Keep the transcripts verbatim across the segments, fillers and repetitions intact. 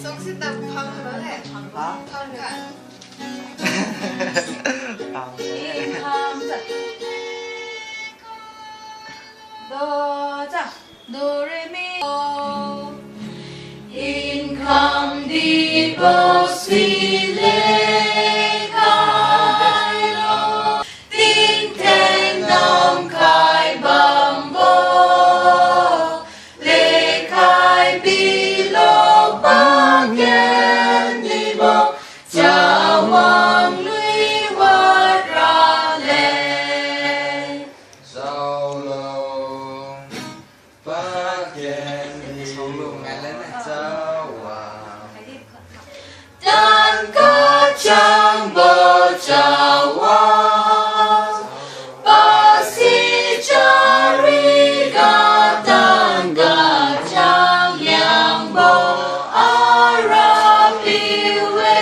Song si tam phang lo le. Ha? Phang ka. Tam. Do, cha. Do, re, mi. Inkham di bo si le kai lo. Tingtheng namkhai bambo, lekhai bilo paken nibo, Chawang lui wat ra le. Saolo. Paken ni Chawang. Dan kachangbo Chawang. Pasi chari ga dan kachang liangbo Arapiu e.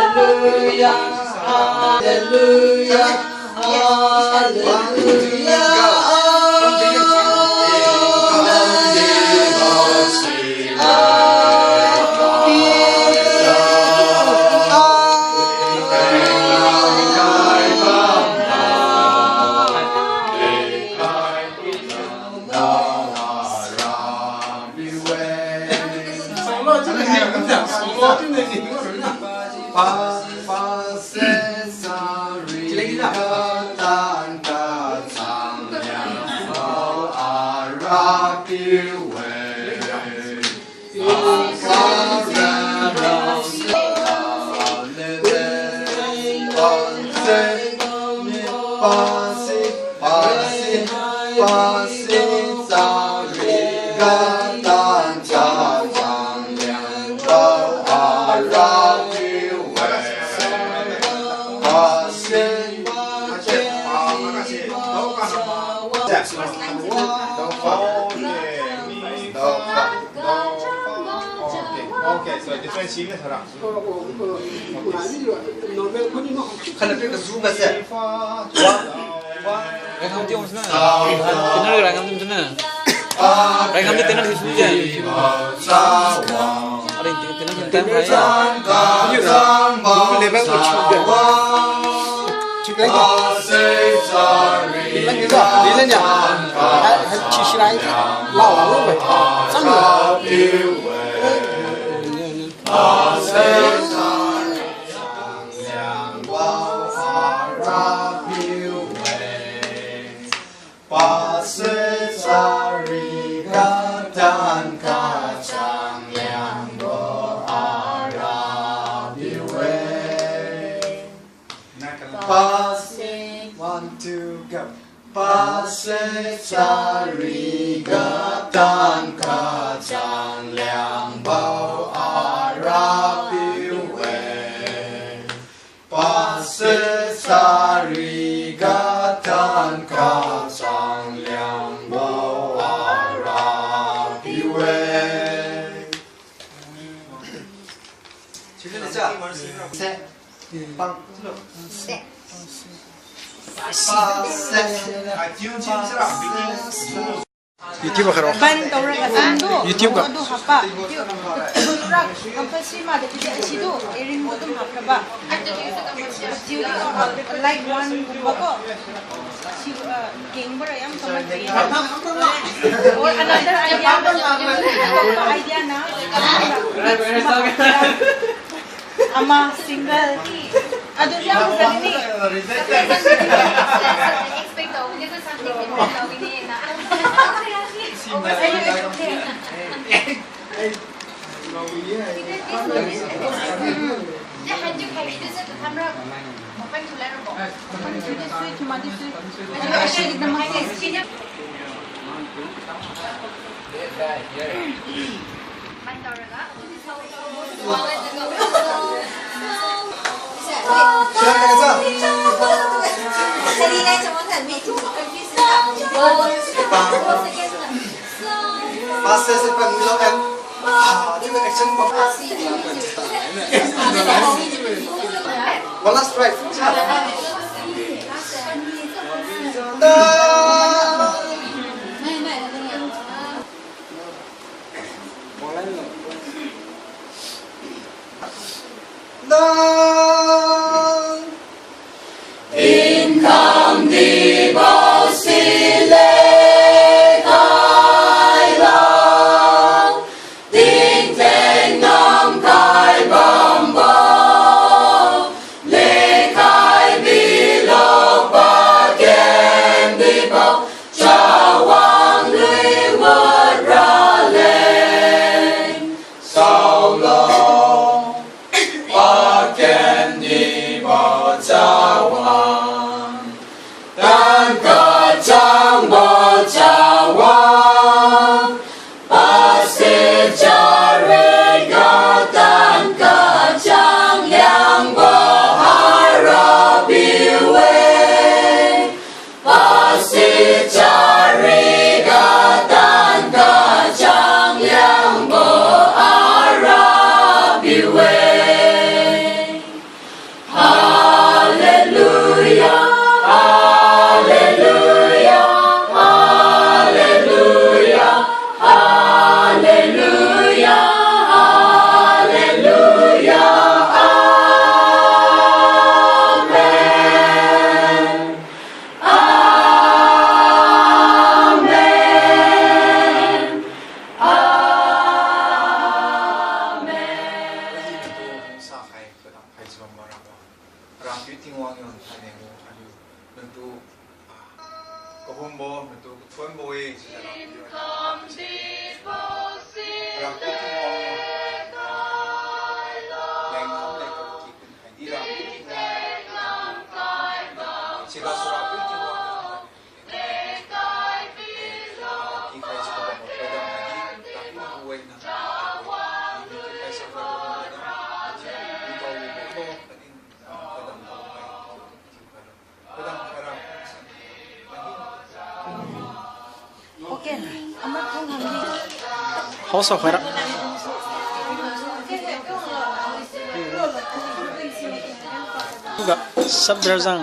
Hallelujah, hallelujah, hallelujah, amen. Pa, pa, se, sa, ri, ga, dan, ka, chang, liang, bo, Arapiu e. Pa, sa, ra, ra, sa, le, le, pa, se, mi, pa, si, pa, si, pa, si, sa, ri, ga, dan, ka, chang, liang, bo, Arapiu e. Pa, si, Okay, okay, so different sing na thara. Khana pe kazu ga se. Wa, wa. Rai ngam ti ong sna. Tenor rai ngam ti na. Rai ngam ti tenor hisu je. Ari ti tenor hisu time hai. Level ko chu de. Chik lai ko. Level ni da. Level ni. Hai, hai, chi shirai. Lao, lao, lao. Sang. Pase sari katan kachang liangbo Arapiu e. Pase, one, two, go. Pase sari katan kachang liangbo Arapiu e. Pase sari katan kachang liangbo Arapiu e. Se. Pang. Pase. YouTube kharo. Ban taura ka san do. YouTube ga. Adu hapa. Rak hapa si ma de pidi asi do. Erin mo dum hap kaba. Like one gumba ko. Si, uh, geng bara yam kama de. Or another idea. Idea na. Ama single. Adu siya ang sa ni. Expect tao, hindi ko something different tao, hindi na. Hindi, hindi, hindi. Hindi, hindi, hindi. Hindi, hindi, hindi. Open to letter box. Open to the sweet, madi sweet. Hindi, hindi, hindi. Last set se pan milo kan. Ah, action pa. One last try. Nang. Tingkam dibo si lekai la, tingteng namkhai bambo, lekai bilo paken dibo, chawang lui wat raleng. Saolo, paken dibo chawang, tan kachangbo chawang, pasi chariga tan kachang Liangbo Harapiu-e. Pasi chariga tan kachang Liangbo Harapiu-e. Haleluya, haleluya, haleluya, haleluya, haleluya. Amen. Amen. Amen. Sakhai, kadam khai chibam marabo. Rapiu Tingwang niu thainai mu aliu natu, ah, kahumbo natu kathonbo-e, chiujiu Rapiu. Rapiu Tingwang niu lengkham leng kakikhun khaidi Rapiu Tingwang. Sigasu Rapiu Tingwang. Okay, amat thong hamdi. House of Hera. Ga sab derzang.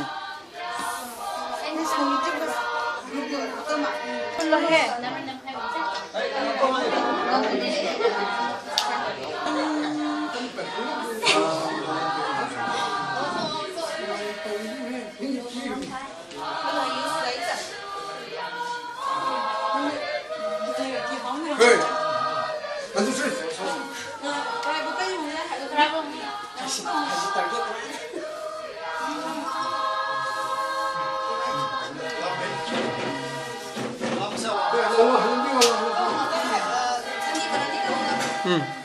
Hmm.